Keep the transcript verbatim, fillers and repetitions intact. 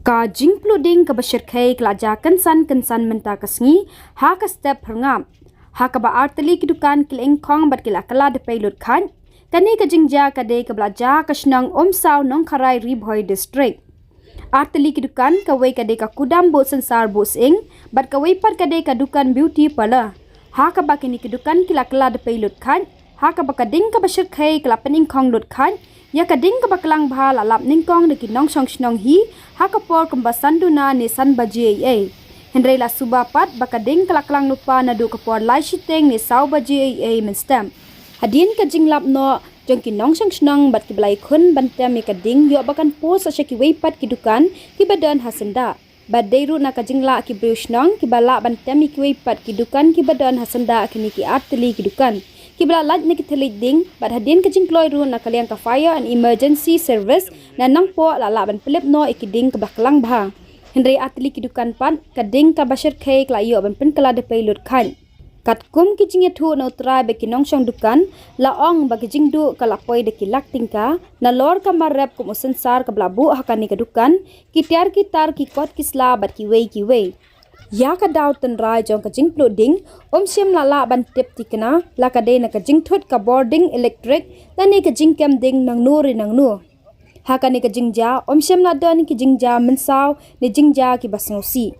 Ka jingpluh ding kaba shyrkhei ka la jia kynsan kynsan mynta ka sngi ha ka step Hyrngap, ha kaba artylli ki dukan ki la ingkhong bad ki la kylla dpei lut khaid. Kane ka jingjia ka dei kaba la jia ha ka shnong Umsaw, Nongkharai, Ri Bhoi District. Artylli ki dukan, kawei ka dei ka kudam buh synsar buh sying bad kawei pat ka dei ka dukan beauty parlour, ha kaba kine ki dukan ki la kylla dpei lut khaid, ha kaba ka ding kaba shyrkhei ka la pyningkhong lut khaid. Ïa ka ding kaba klang bha la lap nyngkong da ki nongshong shnong hi ha ka por kumba san duna ne san baje eiei. Hynrei la suba pat ba ka ding ka la klang lypa naduh ka por lai shiteng ne saw baje eiei mynstep. Hadien ka jinglap noh jong ki nongshong shnong bad kiba la ïakhun ban tem ïa ka ding, ïoh ba kan poi sa sha kiwei pat ki dukan kiba don ha syndah. Bad dei ruh na ka jinglah ki briew shnong kiba lah ban tem ïa kiwei pat ki dukan kiba don ha syndah kine ki artylli ki dukan kiba la lait na ki thylliej ding. Bad hadien ka jingkloi ruh na ka liang ka Fire and Emergency Service, na nangpoh la lah ban pynlip noh ïa ki ding kaba klang bha. Hynrei artylli ki dukan pat, ka ding kaba shyrkhei ka la ïoh ban pynkylla dpei lut khaid. Katkum ki jingïathuh na u trai bad ki nongshong dukan, la ong ba ka jingduh ka la poi da ki lak tyngka nalor ka mar rep kum u synsar kaba la buh ha kane ka dukan, ki tiar ki tar, ki kot ki sla bad kiwei kiwei. Ïa ka daw tynrai jong ka jingpluh ding, ym shym la lah ban tip thikna, la ka dei na ka jingthut ka bording elektrik lane ka jingkem ding nangno re nangno. Ha kane ka jingjia ym shym la don ki jingjia mynsaw ne jingjia kiba sngewsih.